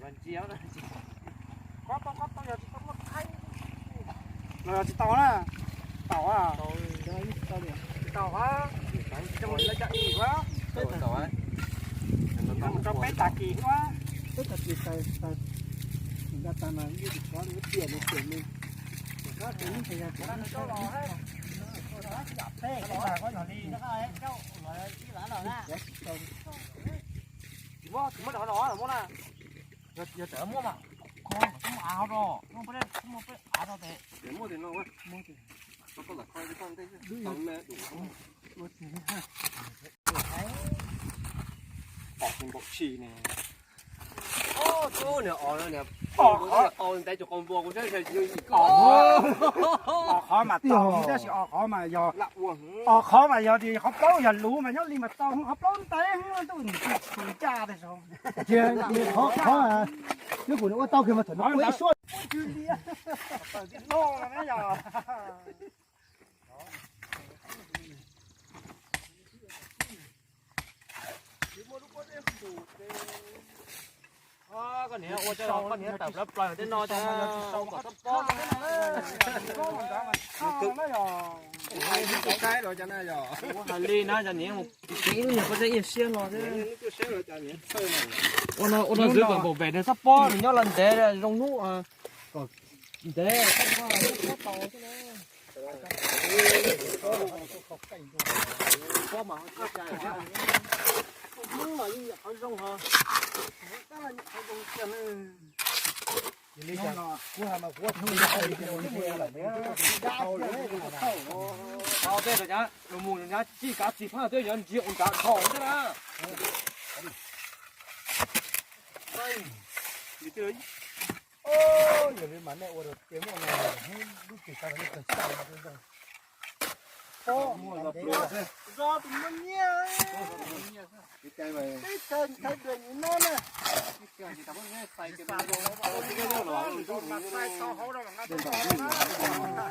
Ntsia, kob tau, kob tau, yog tsis tau muaj thaij. Los yog tsis tau na. Tau a. Tsis tau a. Zoo li lawv cov ib a. Tau a. Tau peb tag kis a. Peb tag kis tas, tas, tas mas yeej tsis txhob li tiam li tiam li. Tsis muaj, tsis muaj dov los muab na. Yog, yog tseem muaj mas, kho muaj av rau, muaj peb, muaj peb av rau tes. Muaj tes no, muaj tes. Os, npaum tshis ne. Os, niag os, niag os, qhov ntev cov qau npua kuv saib yog yim ko. Os qhov mas tau, tab sis os qhov mas yog, os qhov mas yog tias qhov plaub yog luv mas nyob li mas tau, qhov plaub ntev ntuj nws tsis ncaj tej saud. Qhov, qhov, nyob kuv nws ua tau kiag mas thaum no ua ib suab. Koj niam ua, koj niam tawm plaws plaws tej no, tus qaib los cas na yog. Ua hais li na, yog niam mus kev ib lub nyuag koj tseem iaj siab no thiab. Ua no, ua no xwb kom npaum pem nws txhob pob, nws nyob los ntev zoo hnub ntev. Tej los nyab, los mus nyab, txij kav txig phaj twb yuav ntsia ua nrad dhau thiab na. Yog li mas nej ua ces muaj lub tsis tas li tawg xya no zoo. Zos tus muaj nyiaj, teb chaws Thaib Dwm no na.